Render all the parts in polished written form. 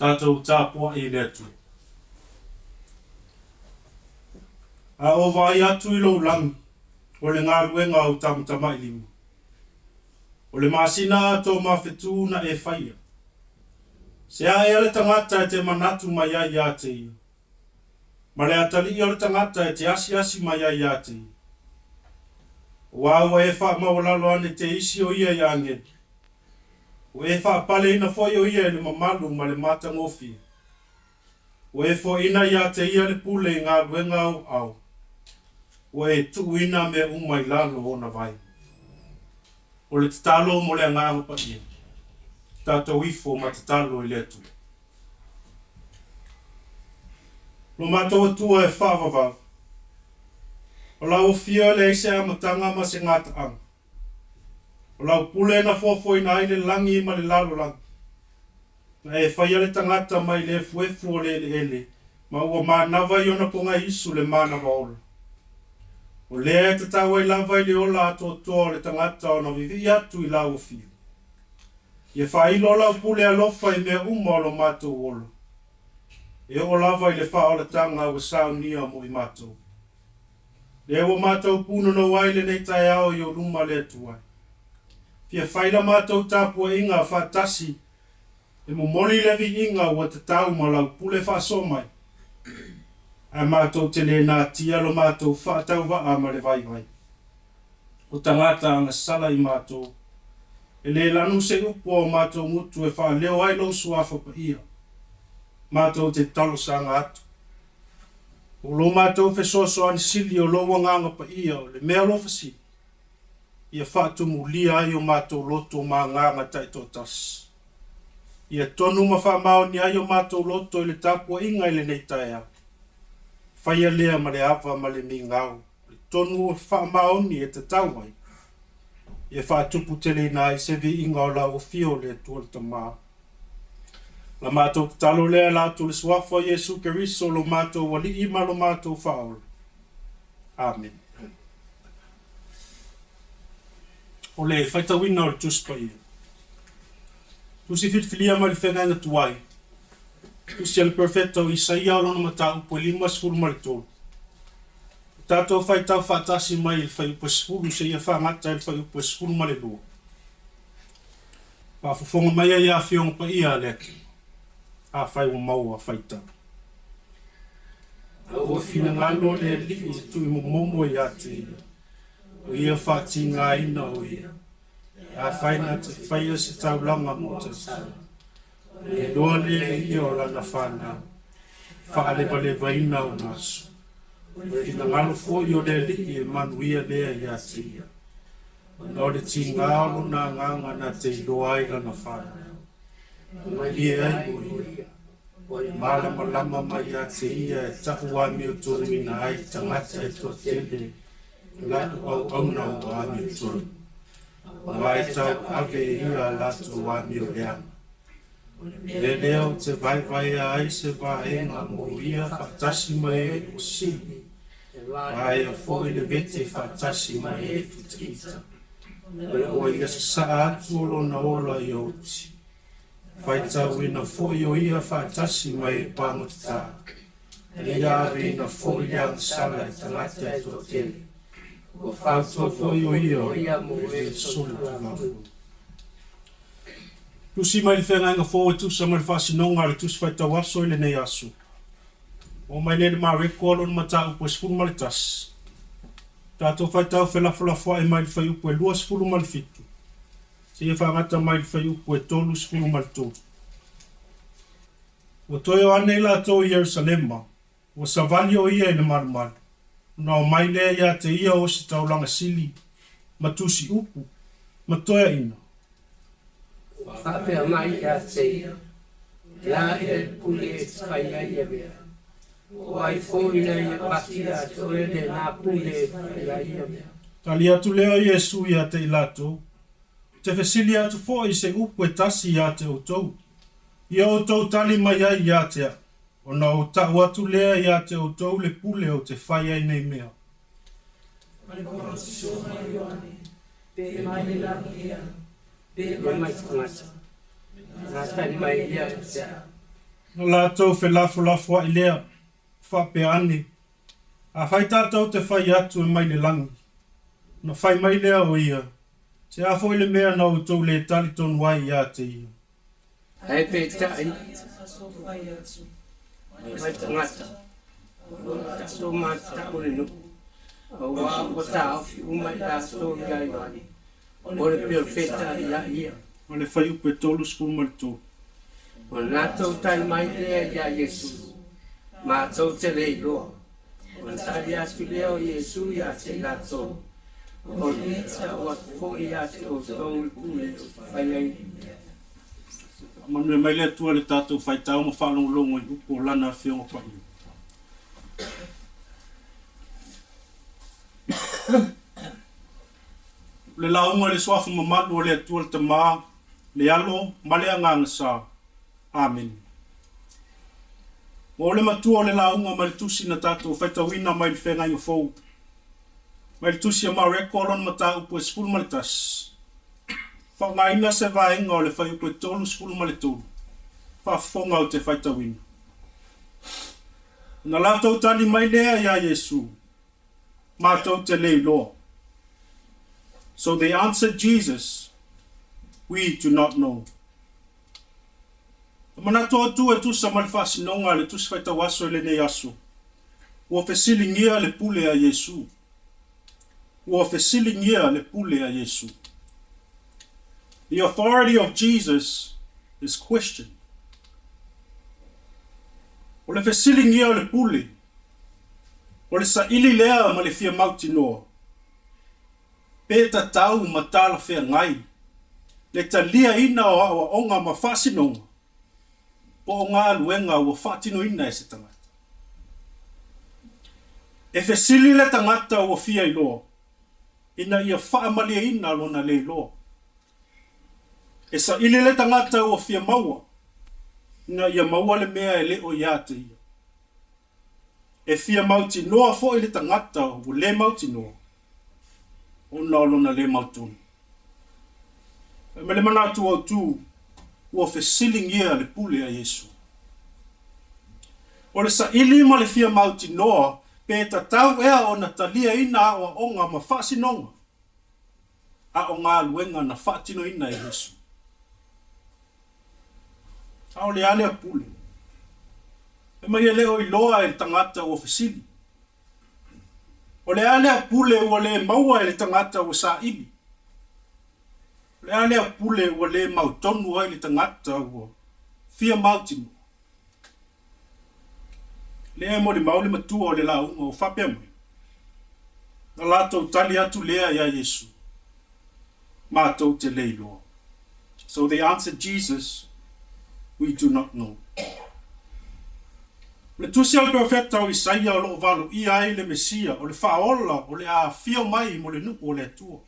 Tatou tapuai i le Atua. A o vaai atu i lou lagi, o le galuega a ou tamatamailima. O le masina atoa ma fetu na e faia. Se a ea le tagata e te manatu mai ai ia te ia, ma le atalii o le tagata e te asiasi mai ai ia te ia. Aua ua e faamaualalo ane te isi o ia i agelu, ua e faapaleina foi o ia i le mamalu ma le matagofie. Ua e foaina ia te ia le pule i galuega o ao, ua e tuuina mea uma i lalo o ona vae. O le tatalo mo le Agaga Paia, tatou ifo ma tatalo i le Atua. Lo matou Atua e faavavau, o lau afio e leai se amataga ma se gataaga. O lau pule na foafoaina ai le lagi ma le lalolagi. Na e faia le tagata mai le efuefu o le eleele, ma ua manava i ona pogaiisu le manava ola. O lea e tatau ai lava i le ola atoatoa o le tagata ona vivii atu i lau afio. Ia faailo lau pule alofa i mea uma o lo matou ola, e oo lava i le faaolataga ua saunia mo i matou. Lea ua matou punonou ai lenei taeao i ou luma le Atua. Fia fai la matou tapuaiga faatasi e momoli le viiga ua tatau ma lau pule faasoa mai, ae matou te le natia lo matou faatauvaa ma le vaivai. O tagata agasala i matou, e le lanu se upu a o matou gutu e faaleo ai lou suafa paia. Matou te talosaga atu. O lo matou fesoasoani sili o lou Agaga Paia o le mea alofa sili, ia faatumulia ai o matou loto ma agaga taitoatasi. Ia tonu ma faamaoni ai o matou loto i le tapuaiga i lenei taeao. Faia lea ma le ava ma le migao, le tonu faamaoni e tatau ai, ia faatuputeleina ai se viiga o lau Afio le Atua le Tama. La matou tatalo lea e la atu le Suafa o Iesu Keriso lo matou Alii ma lo matou Faaola. Amene. O le faitauina o le Tusi Paia. Tusi filifilia mai le Feagaiga Tuai. Tusi a le Perofeta o Isaia o lona mataupu e 53. O tatou faitau faatasi mai i le fuaiupu e 10 seia faagata i le fuaiupu e 12. Faafofoga mai ai Afioga Paia a le Atua, afai ua maua faitau. A ua finagalo le Alii e tuuimomomo ia te ia, o ia faatigaina o ia, afai na te faia se taulaga mo tausala, ona iloa lea e ia o lana fanau, faalevalevaina ona aso. O le finagalo foi o le Alii e manuia lea ia te ia. Ona o le tiga o lona agaga na te iloa ai lana fanau, e malie ai o ia, e malamalama mai ia te ia e taʻu amiotonuina ai tagata e toatele i laʻu auauna ua amiotonu, aua e tauave e ia a latou amio leaga. O le mea lea ou te vaevaea ai se vaega mo ia faatasi ma e ua sili, Vaea foi le vete faatasi ma e fitaita. Ua ia sasaa atu o lona ola i oti. Faitauina foi o ia faatasi ma e pagotata. E ia aveina foi le agasala i tagata e toatele. Ua fautua foi o ia mo e solitulafono. Tusi mai le Feagaiga Fou e tusa ma le faasinoga a le Tusi Faitau Aso i lenei aso. Oo mai lea i le Mareko a lona mataupu e 11. Tatou faitau felafolafoai mai le fuaiupu e 27 seia faagata mai le fuaiupu e 33. Ua toe o ane i latou i Ierusalema, ua savali o ia i le malumalu, ona omai lea ia te ia o ositaulaga sili, ma tusi upu, ma toeaiina. Faapea mai ia te ia, O le a ea le pule e te fai ai ia mea? O ai foi na ia avatu ia te oe lena pule e fai ai ia mea? Tali atu lea o Iesu ia te i latou, Ou te fesili atu foi i se upu e tasi ia te outou, ia outou tali mai ai ia te au, ona ou ta'u atu lea ia te outou le pule ou te fai ai nei mea. O le papatisoga a Ioane, pe mai le lagi ea, pe mai le tagata, na tali mai ia ia te au. Ona latou felafolafoai lea, faapea ane, Afai tatou te fai atu e mai le lagi, ona fai mai lea o ia, Se a foi le mea na outou le talitonu ai ia te ia? Ae peitai, mai tagata, o lo o tatou matatau le nuu, aua ua taofi uma i latou ia Ioane, o le perofeta ia ia. Ma le fuaiupu e 33. Ona latou tali mai lea iā Iesu, Matou te le iloa. Ona tali atu lea o Iesu ia te i latou, O le tau atu foi ia te outou le pule ou te fai ai nei mea. Faamanuia mai le Atua i le tatou faitau ma faalogologo i upu o Lana Afioga Paia. O le lauga i le Suafa Mamalu o le Atua le Tama, le Alo ma le Agaga Sa. Amene. Ua o le matua o le lauga mai le tusi na tatou faitauina mai le Feagaiga Fou, mai le tusi a Mareko lona mataupu e 11. Faaaogaina se vaega o le fuaiupu e 33, faafofoga ou te faitauina. Ona latou tali mai lea iā Iesu, Matou te le iloa. So they answered Jesus, We do not know. E manatu atu e tusa ma le faasinoga a le Tusi Faitau Aso i lenei aso, ua fesiligia le pule a Iesu. Ua fesiligia le pule a Iesu. The authority of Jesus is questioned. O le fesiligia o le pule, o le saili lea ma le fia mautinoa, pe tatau ma talafeagai le taliaina o aoaoga ma faasinoga po o galuega ua faatinoina e se tagata. E fesili le tagata ua fia iloa ina ia faamalieina lona le iloa. E saili le tagata ua fia maua ina ia maua le mea e le o ia te ia. E fia mautinoa foi le tagata ua le mautinoa ona o lona le mautonu. Fai mai le manatu autu, ua fesiligia le pule a Iesu. O le saili ma le fia mautinoa pe tatau ea ona taliaina aoaoga ma faasinoga a o galuega na faatinoina e Iesu. A o le a lea pule? Fai mai e le o iloa e le tagata ua fesili. O le a lea pule ua le maua e le tagata ua saili? O le a lea pule ua le mautonu ai le tagata ua fia mautinoa? Lea e molimau le matua o le lauga ua faapea mai, Na latou tali atu lea iā Iesu, Matou te le iloa. So they answered Jesus, We do not know. O le tusi a le perofeta o Isaia o lo o valoia ai le Mesia o le Faaola o le a afio mai mo le nuu o le Atua.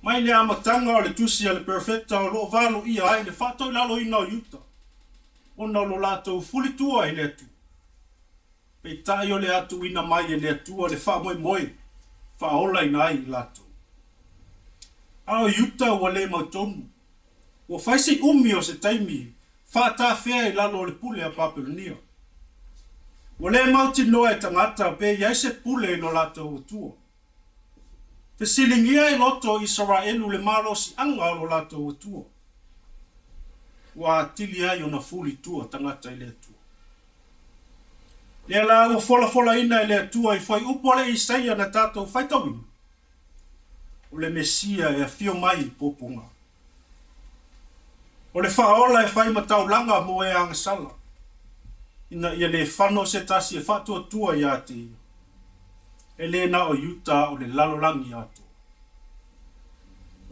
Mai le amataga o le tusi a le perofeta o lo o valoia ai le faatoilaloina o Iuta ona o lo latou fulitua i le Atua. Peitai o le a tuuina mai e le Atua le faamoemoe faaolaina ai i latou. A o Iuta ua le mautonu, ua fai si umi o se taimi faatafea i lalo o le pule a Papelonia. Ua le mautinoa e tagata pe i ai se pule i lo latou Atua. Fesiligia e loto o Isaraelu le malosiaga o lo latou Atua. Ua atili ai ona fuli tua tagata i le Atua. Lea la ua folafolaina e le Atua i fuaiupu a le Isaia na tatou faitauina, o le Mesia e afio mai i puapuaga. O le Faaola e fai ma taulaga mo e agasala, ina ia le fano se tasi e faatuatua ia te ia, e le na o Iuta a o le lalolagi atoa.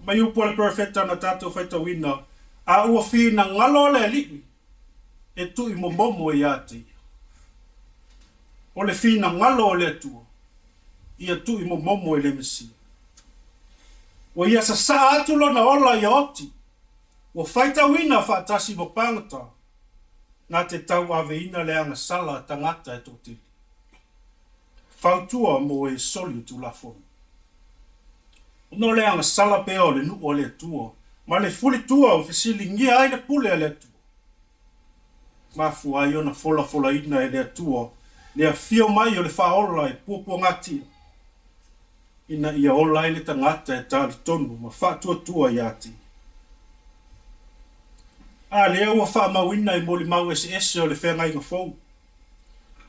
Mai upu a le Perofeta na tatou faitauina, A ua finagalo le Alii e tuuimomomo ia te ia. O le finagalo o le Atua, ia tuuimomomo i le Mesia. Ua ia sasaa atu lona ola ia oti, ua faitauina faatasi ma pagota, na te tauaveina le agasala a tagata e toatele. Fautua mo e soli o Tulafono. Ona o le agasala pea o le nuu a le Atua ma le fulitua ua fesiligia ai le pule a le Atua, mafua ai ona folafolaina e le Atua le afio mai o le Faaola e puapuagatia, ina ia ola ai le tagata e talitonu ma faatuatua ia te Ia. A lea ua faamauina i molimau eseese o le Feagaiga Fou.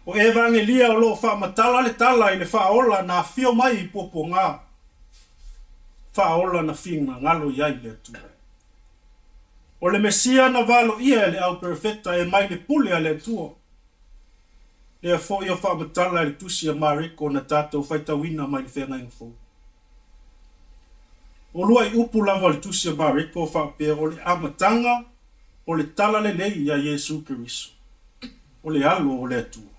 O Evagelia o lo o faamatala le tala i le Faaola na afio mai i puapuaga, Faaola na finagalo i ai le Atua. O le Mesia na valoia e le au perofeta e mai le pule a le Atua. Lea foi o faamatala e le tusi a Mareko na tatou faitauina mai le Feagaiga Fou. O luai upu lava o le tusi a Mareko faapea o le amataga o le tala lelei ia Iesu Keriso, o le Alo o le Atua.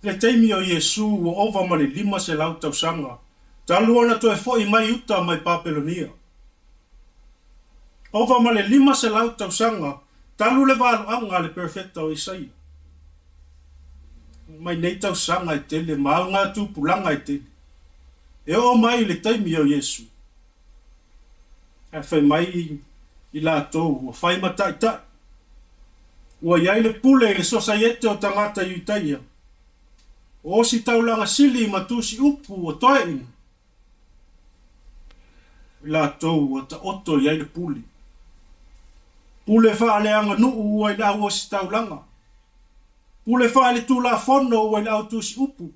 I le taimi o Iesu ua ova ma le 500 tausaga talu ona toe foi mai uta mai Papelonia. Ova ma le 500 tausaga talu le valoaga a le perofeta o Isaia. Mai nei tausaga e tele ma augatupulaga e tele, e oo mai i le taimi o Iesu. Ae fai mai i latou ua fai ma taitai, ua i ai le pule i le sosaiete o tagata Iutaia, o ositaulaga sili ma tusiupu o toeaina, o i latou ua taoto i ai le pule. Pule faaleaganuu ua i le au ositaulaga, pule faaletulafono ua i le au tusiupu,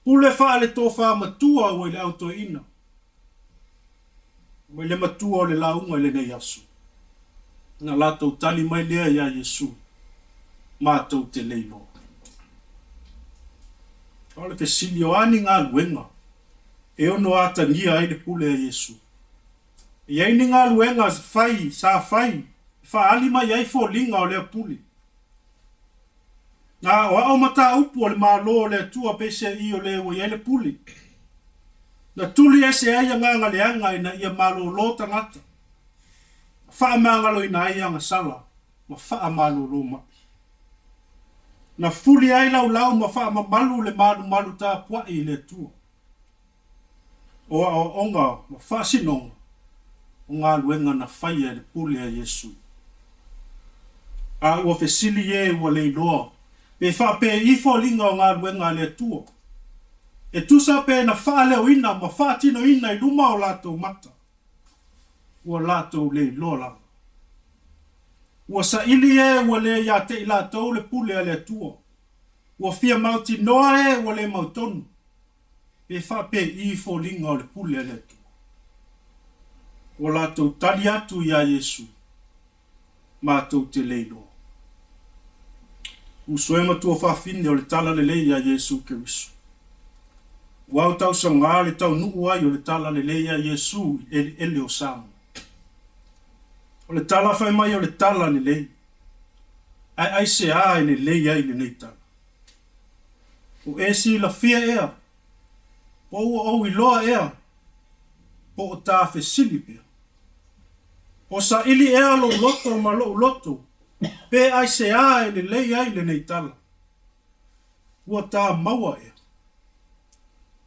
pule faaletofa matua ua i le au toeaina. Mai le matua o le lauga i lenei aso, na latou tali mai lea iā Iesu, Matou te le iloa. A o le fesili, o a ni galuega e ono atagia ai le pule a Iesu? E i ai ni galuega fai, sa fai e faaali mai ai foliga o lea pule? Na aoao mataupu o le Malo o le Atua peiseai o le ua i ai le pule. Na tuli ese ai agaga leaga ina ia malōlō tagata, na faamagaloina ai agasala ma faamalōlō maʻi. Na fuli ai laulau ma faamamalu le malumalu tapuai i le Atua. O aoaoga ma faasinoga o galuega na faia e le pule a Iesu. A ua fesili e ua le iloa pe faapei foliga o galuega a le Atua, e tusa pe na faaleoina ma faatinoina i luma o latou mata, ua latou le iloa lava. Ua saili e ua le ia te i latou le pule a le Atua, ua fia mautinoa e ua le mautonu. Pe faapei foliga o le pule a le Atua. Ua latou tali atu iā Iesu, Matou te le iloa. Uso e matua fafine o le tala lelei iā Iesu Keriso. Ua autausagā le taunuu ai o le tala lelei iā Iesu i eleele o Samoa. O le tala fai mai o le tala lelei, ae aisea e lelei ai lenei tala? O e silafia ea, po ua ou iloa ea, po o ta fesili pea. O saili ea lou loto ma lou loto, pe aisea e lelei ai lenei tala? Ua ta maua ea,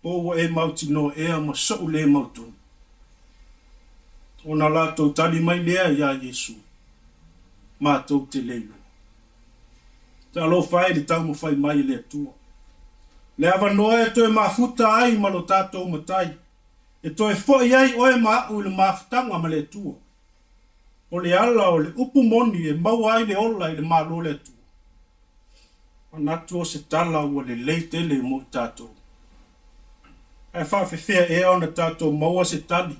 po ua e mautinoa ea ma soʻu le mautonu? Ona latou tali mai lea iā Iesu, Matou te le iloa. Talofa e i le taumafai mai e le Atua. Le avanoa e toe mafuta ai ma lo tatou Matai, e toe foi ai oe ma aʻu i le mafutaga ma le Atua. O le ala o le upu moni e maua ai le ola i le Malo o le Atua. Manatu o se tala ua lelei tele mo i tatou. Ae faafefea ea ona tatou maua se tali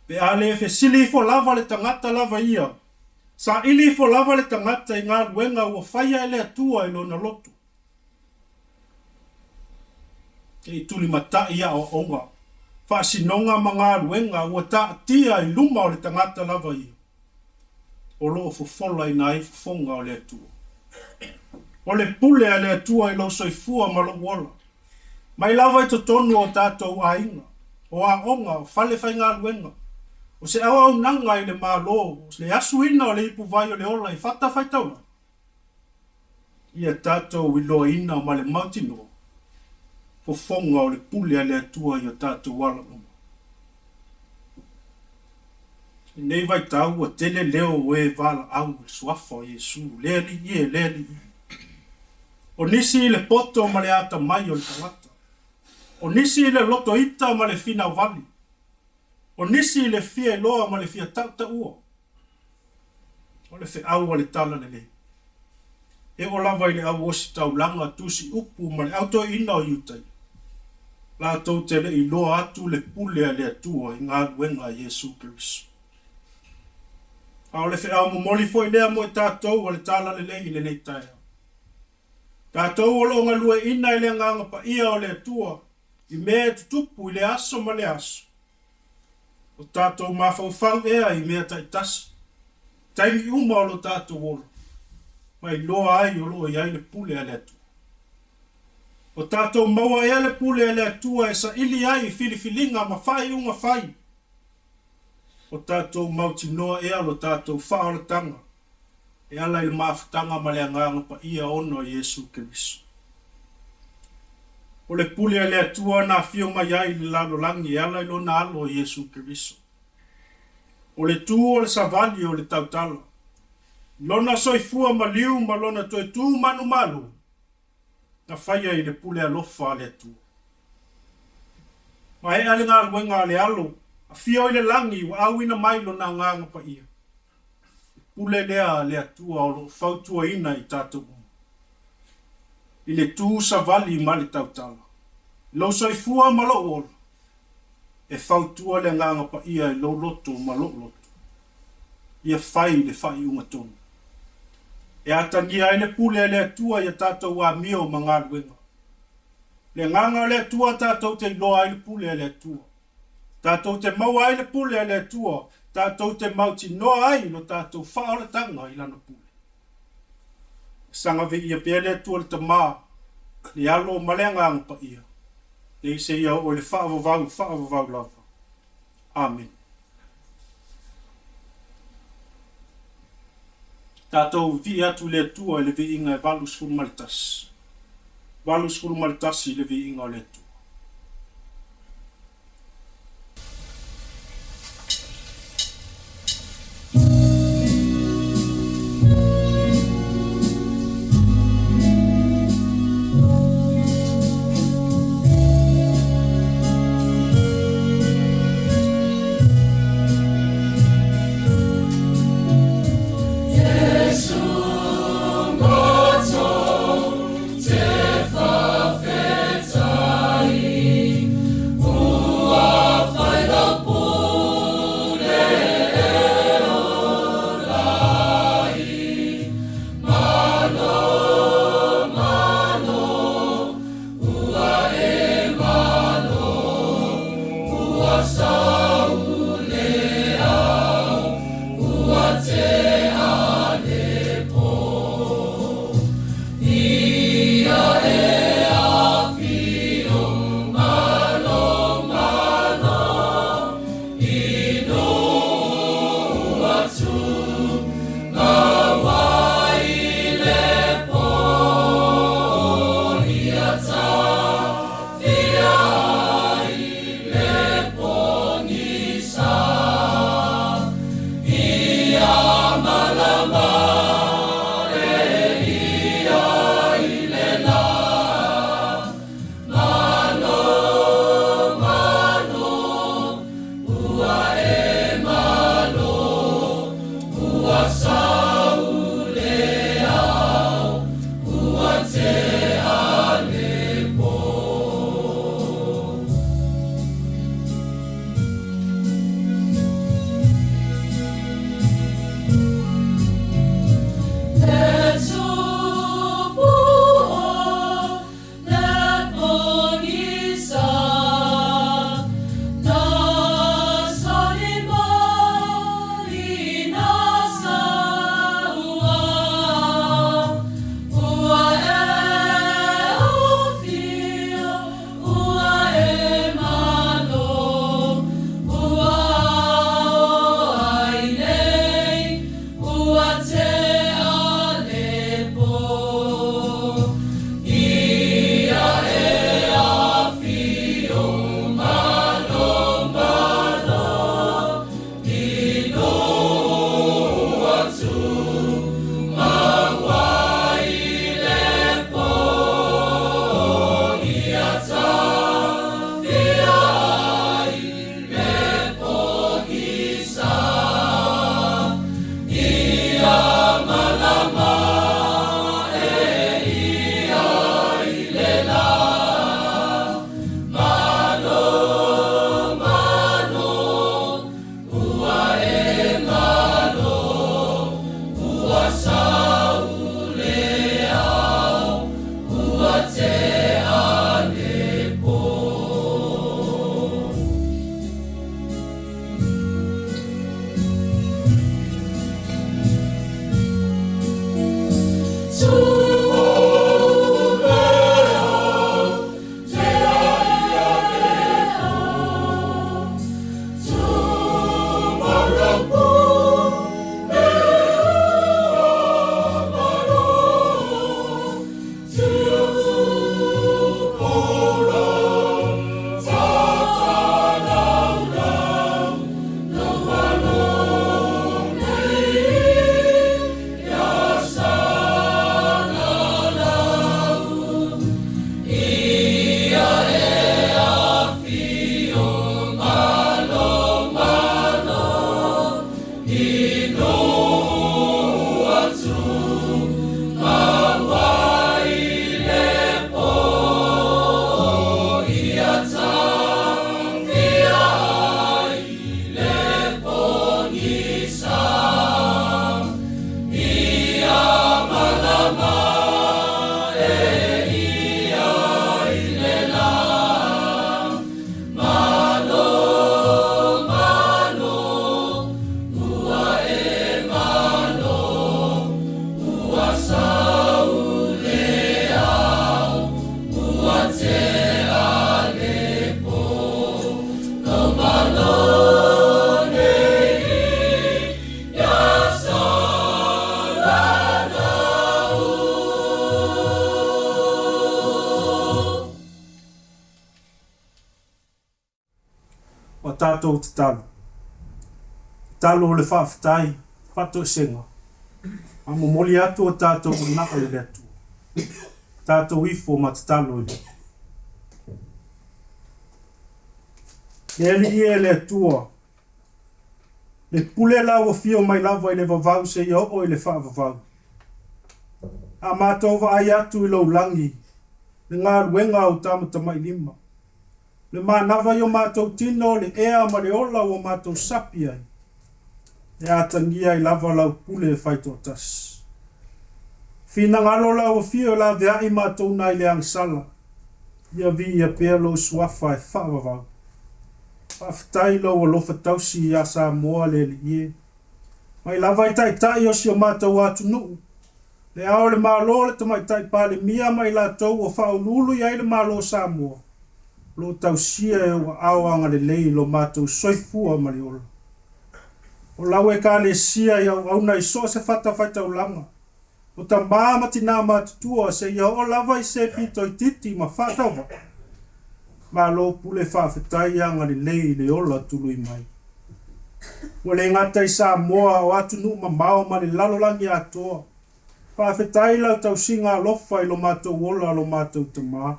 pe a le fesili ifo lava le tagata lava ia, saili ifo lava le tagata i galuega ua faia e le Atua i lona loto. Se i tulimatai aoaoga, faasinoga ma galuega ua taatia i luma o le tagata lava ia o lo o fofolaina ai fofoga o le Atua. O le pule a le Atua i lou soifua ma lou ola, mai lava i totonu o tatou aiga, o aoga, o fale faigaluega, o se auaunaga i le Malo, o le asuina o le ipuvai o le ola i fatafaitaulaga, Ia tatou iloaina ma le mautinoa fofoga o le pule a le Atua i o tatou ala uma. I nei vaitau ua tele leo o e valaau i le suafa o Iesu, le Alii e, le Alii e. O nisi i le poto ma le atamai o le tagata. O nisi i le loto ita ma le finauvali. O nisi i le fia iloa ma le fia tautaua. O le feau a le Talalelei. E oo lava i le au ositaulaga, tusi upu ma le au toeaina o Iutaia, latou te le i iloa atu le pule a le Atua i galuega a Iesu Keriso. A o le feau momoli foi lea mo i tatou a le Talalelei i lenei taeao. Tatou o lo o galueaiina i le Agaga Paia o le Atua i mea e tutupu i lea aso ma lea aso. O tatou mafaufau ea i mea taitasi, taimi uma o lo tatou ola, ma iloa ai o lo o i ai le pule a le Atua. O tatou maua ea le pule a le Atua e saili ai i filifiliga ma faaiuga fai. O tatou mautinoa ea lo tatou faaolataga e ala i le mafutaga ma le Agaga Paia ona o Iesu Keriso. O le pule a le Atua na afio mai ai i le lalolagi e ala i Lona Alo o Iesu Keriso. O le tu o le savali o le tautala, Lona soifua maliu ma Lona toe tu manumalo, na faia i le pule alofa a le Atua. Maea le galuega a le Alo, afio i le lagi ua auina mai Lona Agaga Paia. Le pule lea a le Atua o lo o fautuaina i tatou uma. I le tu savali ma le tautala, i lou soifua ma lou ola, e fautua le Agaga Paia i lou loto ma lou loto. Ia fai le faaiuga tonu. E atagia ai le pule a le Atua i a tatou amio ma galuega. Le Agaga o le Atua tatou te iloa ai le pule a le Atua. Tatou te maua ai le pule a le Atua, tatou te mautinoa ai lo tatou faaolataga i Lana pule. E saga viia pea le Atua le Tama, le Alo ma le Agaga Paia, nei seia oo i le faavavau faavavau lava. Amene. Tatou vivii atu i le Atua i le viiga e 81. 81 i le viiga o le Atua. O a tatou tatalo, tatalo o le faafetai, faatoesega, ma momoli atu o tatou manao i le Atua. Tatou ifo ma tatalo i le Atua. Le Alii e le Atua, le pule la ua fio mai lava i le vavau seia oo i le faavavau. A matou vaai atu i lou lagi, le galuega a ou tamatamailima, Le manava i o matou tino, le ea ma le ola ua matou sapi ai, e atagia ai lava lau pule e faitoatasi. Finagalo lau afio e laveai matou nai le agasala, ia viia pea lou suafa e faavavau. Faafetai lou alofa tausi ia Samoa le Alii e. Mai lava i taitai o si o matou atunuu, Le Ao o le Malo, le Tamaitai Palemia ma i latou ua faauluulu i ai le Malo o Samoa, o lo o tausia e ou aao agalelei lo matou soifua ma le ola. O lau Ekalesia i auauna i so o se fatafaitaulaga, o tamā ma tinā matutua seia oo lava i se pito itiiti ma faatauvaa. Malo pule faafetai agalelei i le ola tului mai. Ua le gata i Samoa, o atunuu mamao ma le lalolagi atoa. Faafetai i lau tausiga alofa i lo matou ola lo matou Tama.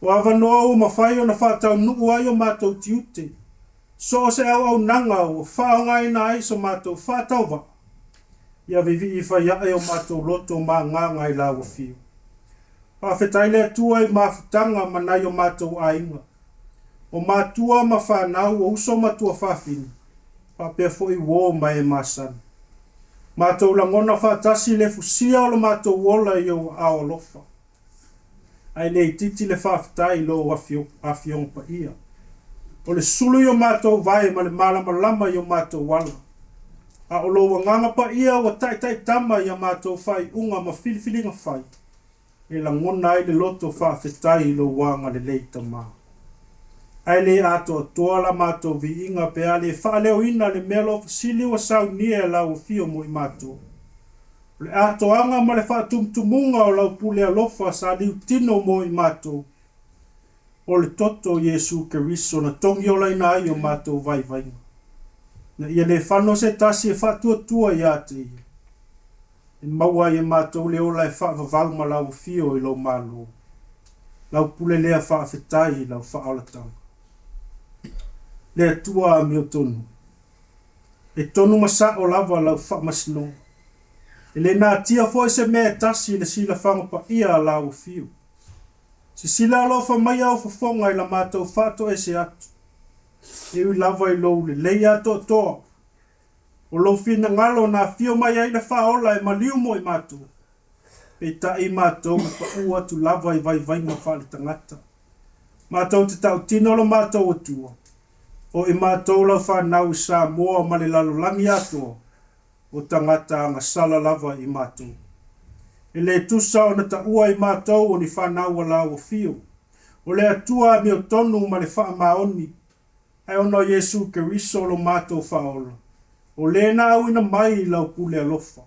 O avanoa ua mafai ona faataunuu ai o matou tiute, so o se auaunaga ua faaaogaina ai so matou faatauvaa, ia vivii fai ae o matou loto ma agaga i lau afio. Faafetai le Atua i mafutaga ma nai o matou aiga. O matua ma fanau, o uso ma tuafafine, faapea foi uo ma e masani. Matou lagona faatasi le fusia o lo matou ola i ou aao alofa. Ae le itiiti le faafetai i lou Afioga Paia. O le sulu i o matou vae ma le malamalama i o matou ala. A o lou Agaga Paia ua taitaitama i a matou faaiuga ma filifiliga fai. E lagona ai le loto faafetai i lou agalelei Tama. Ae le atoatoa la matou viiga pe a le faaleoina le mealofa sili ua saunia e lau afio mo i matou. O le atoaga ma le faatumutumuga o lau pule alofa sa liutino mo i matou. O le toto o Iesu Keriso na togiolaina ai o matou vaivaiga. Na ia le fano se tasi e faatuatua ia te ia. E maua ai e matou le ola e faavavau ma lau afio i lou Malo. Lau pule lea faafetai i lau faaolataga. Le Atua amiotonu, e tonu ma sa'o lava lau faamasinoga. E le natia foi se mea e tasi i le silafaga paia a lau afio. Sisila alofa mai au fofoga i la matou faatoese atu. E ui lava i lou lelei atoatoa, O lou finagalo na afio mai ai le Faaola e maliu mo i matou, peitai matou e paʻu atu lava i vaivaiga faaletagata. Matou te tautino lo matou Atua, o i matou lau fanau i Samoa ma le lalolagi atoa, o tagata agasala lava i matou. E le tusa ona taua i matou o ni fanau a lau afio, o le Atua amiotonu ma le faamaoni, Ae ona o Iesu Keriso lo matou Faaola, o le na auina mai i lau pule alofa,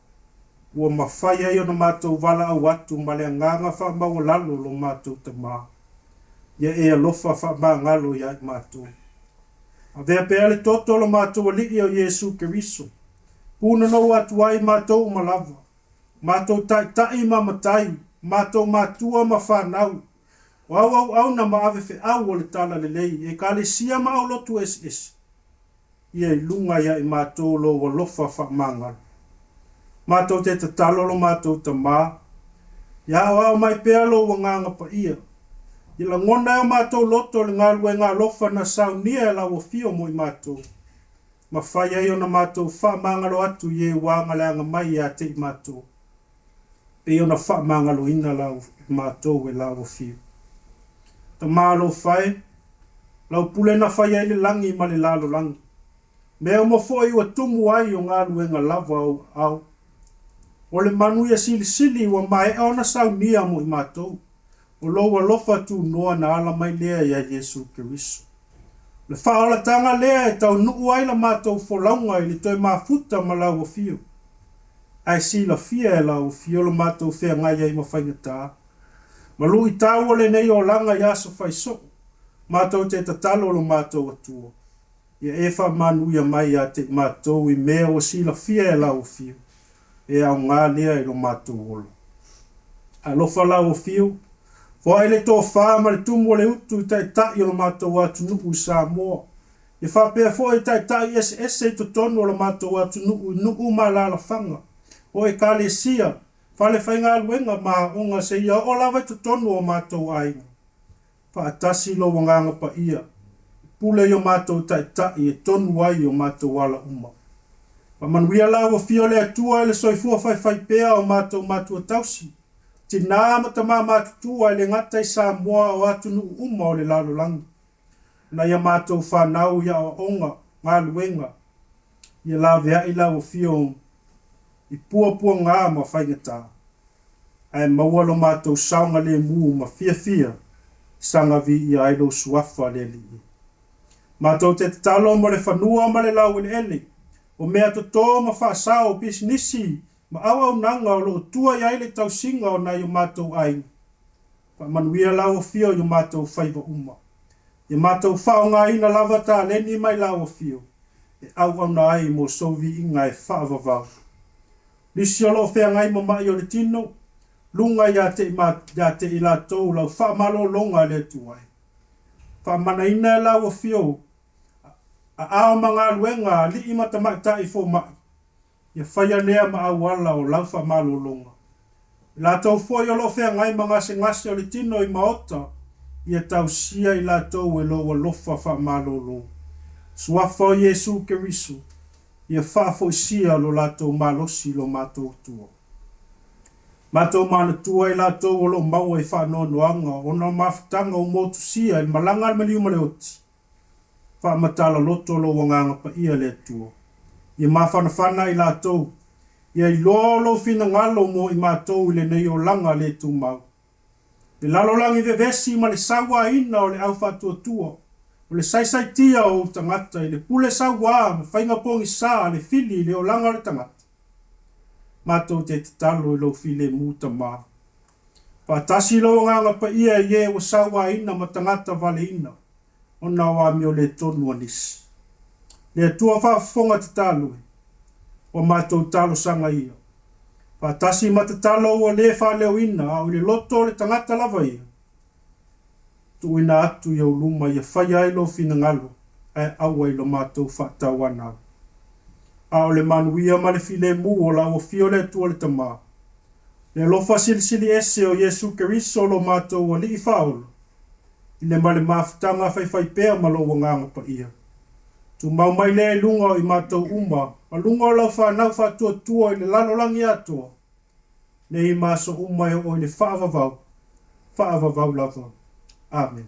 ua mafai ai ona matou valaau atu ma le agaga faamaualalo lo matou Tama. Ia e alofa faamagalo ia i matou. Avea pea le toto o lo matou Alii o Iesu Keriso, pūnonou atu ai matou uma lava, matou taitai ma matai, matou matua ma fanau, O au auauna ma ave feau o le Talalelei, Ekalesia ma aulotu eseese, ia i luga ia i matou lou alofa faamagalo. Matou te tatalo lo matou Tama, ia aoao mai pea lou Agaga Paia, ia lagona e o matou loto le galuega alofa na saunia e lau Afio mo i matou, ma fai ai ona matou faamagalo atu i e ua agaleaga mai ia te i matou. Pei ona faamagaloina lau matou e lau afio. Tama alofa e, lau pule na fai ai le lagi ma le lalolagi. Mea uma foi ua tumu ai o galuega lava ou aao. O le manuia silisili ua maea ona saunia mo i matou. O lou alofa tunoa na ala mai lea ia Iesu Keriso. O le faaolataga lea e taunuu ai la matou folauga i le toe mafuta ma lau afio. Ae silafia e lau afio lo matou feagai ai ma faigata, ma luitau o lenei olaga i aso fai soo, matou te tatalo lo matou Atua. Ia e faamanuia mai ia te i matou i mea ua silafia e lau afio, e aoga lea i lo matou ola. Alofa lau afio, foai le tofa ma le tumu o le utu i taitai o lo matou atunuu i Samoa, ia faapea foi i taitai eseese i totonu o lo matou atunuu i nuu ma alaalafaga, o ekalesia, fale faigaluega ma aoga seia oo lava i totonu o matou aiga. Faatasi lou Agaga Paia, e pule i o matou Taitai e tonu ai i o matou ala uma. Faamanuia lau Afio le Atua i le soifua faifaipea o matou matua tausi, tinā ma tamā matutua e le gata i Samoa a o atunuu uma o le lalolagi. Nai a matou fanau i aoaoga, galuega, ia laveai lau Afio i puapuaga ma faigata. Ae maua lo matou saogalemu ma fiafia saga viia ai lou Suafa le Alii. Matou te tatalo mo le fanua ma le laueleele, o mea toto ma faasao, pisinisi ma auaunaga o lo o tua i ai le tausiga o nai o matou aiga. Faamanuia lau Afio i o matou faiva uma. Ia matou faaaogaina lava taleni mai lau Afio e auauna ai mo sou viiga e faavavau. Nisi o lo o feagai ma ma'i o le tino, luga ia te ia te i latou lau faamalologa e le Atua e. Faamanaina e lau Afio aao ma galuega a alii ma tamaitai fomai, ia faia lea ma auala o lau faamalologa. I latou foi o lo o feagai ma gasegase o le tino i maota, ia tausia i latou e lou alofa faamalolo. Suafa o Iesu Keriso, ia faafoisia lo latou malosi i lo matou Atua. Matou manatua i latou o lo o maua i faanoanoaga ona o mafutaga ua motusia i le malaga a le maliu ma le oti. Faamatala loto lou Agaga Paia le Atua. Ia mafanafana i latou, ia iloa o lou finagalo mo i matou i lenei olaga le tumau. Le lalolagi vevesi ma le sauaina o le au faatuatua, o le saisaitia o ou tagata i le pule sauā ma faiga pogisa a le fili i le olaga o le tagata. Matou te tatalo i lou filemu Tama. Faatasi lou Agaga Paia i e ua sauaina ma tagata valeina ona o amio le tonu a nisi. Le Atua faafofoga tatalo e, ua matou talosaga ia. Faatasi ma tatalo ua le faaleoina a o i le loto o le tagata lava ia. Tuuina atu i ou luma ia faia ai lou finagalo ae aua i lo matou faatauanau. A o le manuia ma le filemu o lau Afio le Atua le Tama, le alofa silisili ese o Iesu Keriso lo matou Alii Faaola, i le ma le mafutaga faifaipea ma lou Agaga Paia. Tumau mai lea i luga o i matou uma ma luga o lau fanau faatuatua i le lalolagi atoa, nei ma aso uma e oo i le faavavau, faavavau lava. Amene.